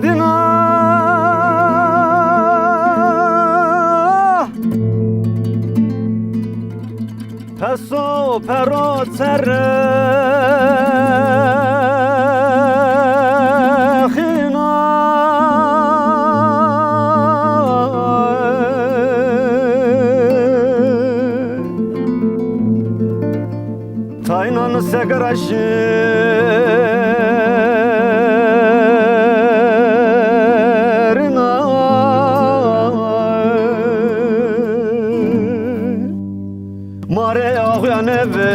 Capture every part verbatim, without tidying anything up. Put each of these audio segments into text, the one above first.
Dina peso pero çerexîna. Taynan segera şirina. Ma rê axuya nêverîna.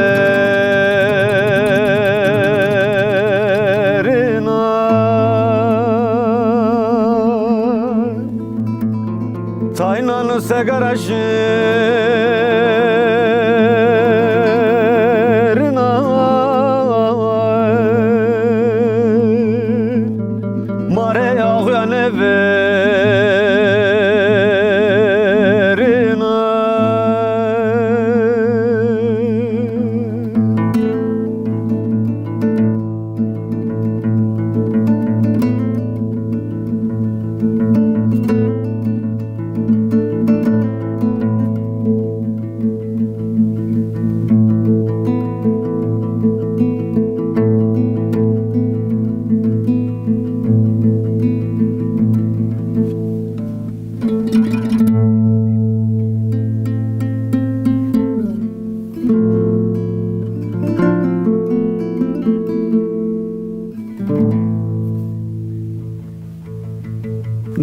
Taynan segera şirina. Ma rê axuya nêverîna.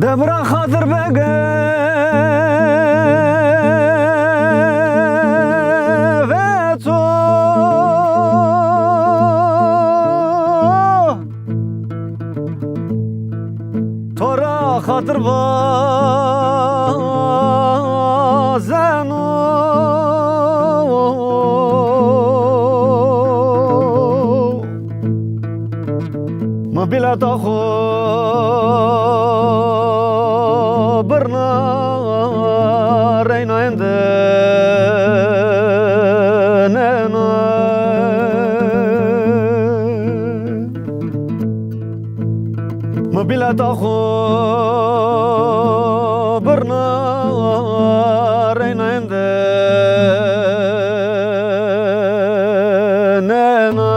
De bira Xatir Bege veto. To ra xatir vazeno. Mi bîleta xo birna reyna êndî nêna. Mi bîleta xo birna reyna êndî nêna.